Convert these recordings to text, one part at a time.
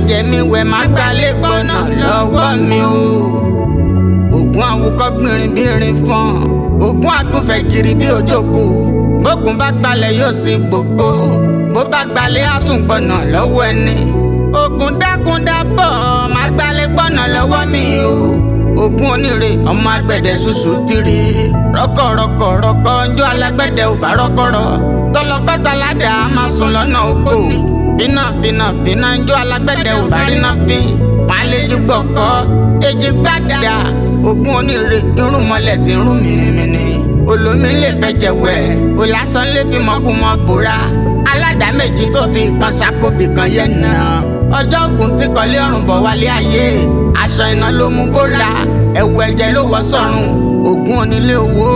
jẹ mí wẹ̀ má gbalẹ̀ gbọ́nà lọ́wọ́ mi o. Ògún awukọ́ gbìnrín bírin fọ́n, ògún agúnfẹ̀ kiri bí òjòkó. Bógun bá gbalẹ̀ yóò sì gbòkó, bó bá gbalẹ̀ á tún gbọ́nà lọ́wọ́ ẹni. Ògún dákúndábọ̀ má gbalẹ̀ gbọ́nà lọ́wọ́ mi o. Ògún onírè ọmọ agbẹ̀dẹ ṣoṣo tìrì. Rọ́kọ̀rọ́kọ̀ rọ́kọ̀ njọ́ alágbẹ̀dẹ ò bá rọ́kọ̀rọ̀. Tọlọkọ́ta ládàá máa sùn lọ́nà oko. Bínà bínà bínà njọ́ alágbẹ̀dẹ ò bá rí náà fín. Pàlejò gbọ̀kọ́ èjì gbàdá. Ògún onírè irúnmọlẹ̀ ti rún mìnìmìnì. Olómi lè fẹ́ jẹ̀wẹ̀, òlàsán lè fi mọ́kùmọ́ bòrá. Aládàá méjì tó fi kan ṣàkó fi kan yẹn náà. Ọjọ́ ògùn tí kọ́lé ọ̀run bọ̀ wálé ayé. Aṣọ iná ló mú bóra, ẹ̀wù ẹ̀jẹ̀ ló wọ̀ sọ́run. Ògún onílé owó,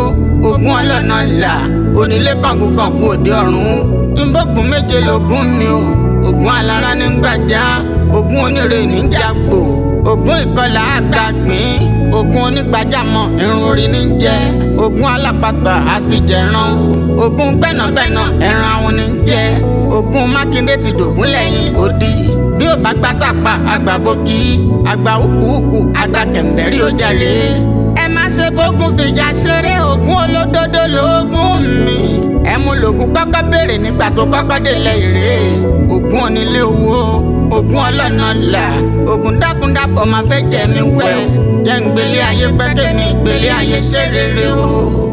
ògún ọlọ́nà ìlà, onílé kọ̀ǹgùkọ̀ǹgù òde ọ̀run. Nbọ̀gùn méje lògùn mi o, ògún alára ní gbàjá, ògún onírè ní jàgbò, ògún ìkọlà àgbàgbín, ògún onígbàjámọ̀ irun orí ní jẹ, ògún alápàtà àsìjẹran, ògún gbẹ̀nàgbẹ̀nà ẹran àwọn ní jẹ, ògún Mákindé ti dògún lẹ́yìn odi. Bí ó bá gbátàpá àgbàbókí, àgbà òkúùkù, àgbà kẹ̀mbẹ̀rí ó jàre. Ẹ má ṣe bógun fìjà ṣeré, ògún olódodo lóògùn mi. Ẹ mú lògùn kọ́kọ́ béèrè nígbà tó kọ́kọ́ délẹ̀ ìrè. Ògún onílé owó, ògún ọlọ́nà là, ògún dákúndábọ̀ máa fẹ́ jẹ mí wẹ̀. Jẹ́ ń gbélé ayé pẹ́ kémi gbélé ayé ṣe rere o.